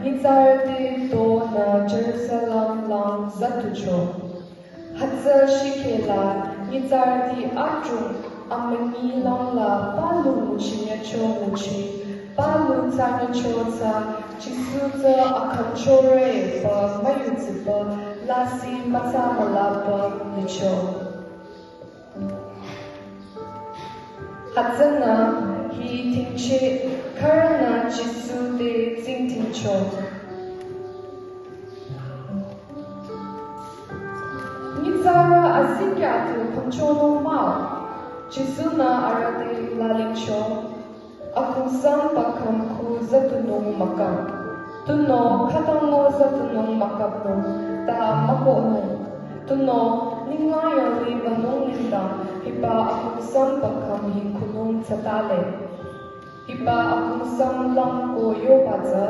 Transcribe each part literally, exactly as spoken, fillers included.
Nyitsarüti tonü Jerusalem lang züducho. Hütsü shikhe la nyitsarüti adrong amünyi langla palu nguchinyecho nguchi, palu thsanyecho thsa, Jisu tsü akhümchore pü müyutsipü lasih mütsa mülapü licho. Hütsünü hi tingcheh khürünü Jisu te tsingdhingcho. Nyitsarü azikyah tu khümchonung mah-o? Jisu-nü arüh te lalingcho. Akhungsam pakhüm khu züdunung müküp. Tunüo khütango züdunung müküpnung ta mükohnung. Tunüo ninglang yanglih wünung nengdang hiba akhungsam pakhüm hi khunung tsatale. Hiba akhungsam lang ko yoba tsü,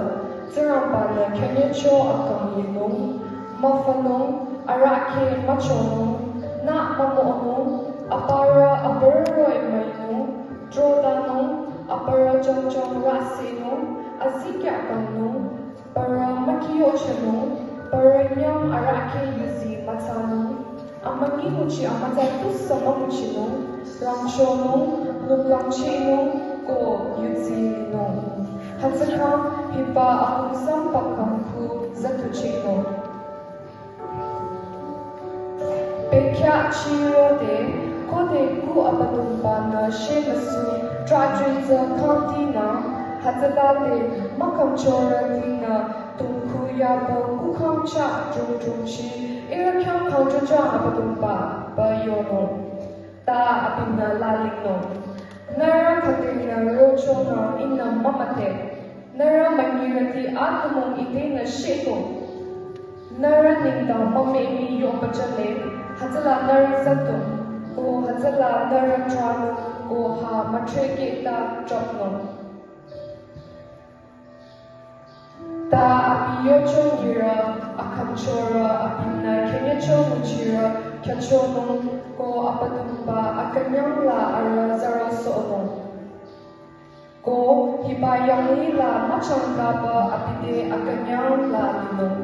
Tsingrangba-nü khyünyecho akang linung, müfünung, arahkheh müchonung, nü mümohnung, aparü abürü roh-i müinung, trodanung, aparü chomchom rüsenung, azikyah kangnung, parü mükiyohchehnung, parü nyang arahkheh yuzi müthsanung, amünyi nguchi amütsa tusü münguchinung, rangchonung, lunglangchehnung, ko yuzi linung. Hütsükhang hiba akhungsam pakhüm khu züduchehnung. Bekhyah chirode, khode kuh Abüdongba-nü shemüsu trahjüi tsü khangdinü, hütsütade mükhümchorütinü tungkhu yaba kukhang chah drongdrongchi, ihrü khyang khangchochang Abüdongba pü yonung. Ta abinü lalingnung. Nührü khüdenü rochonü ihnü mümüdhe. Nührü münyirüti atümung itenü shehto. Nührü nengdang mümemi yohpüchale, hütsüla nührü züdung, ko hütsüla nührü tranung, ko ha mütrekeh ta chopnung. Ta abi yochonyirü, akhümchorü, abinü khyünyecho nguchirü, khyüchonung, ko Abüdongba akünyang la arüh zürosohnung. Ko hiba yanglih la müchangkaba abi te akünyang la linung.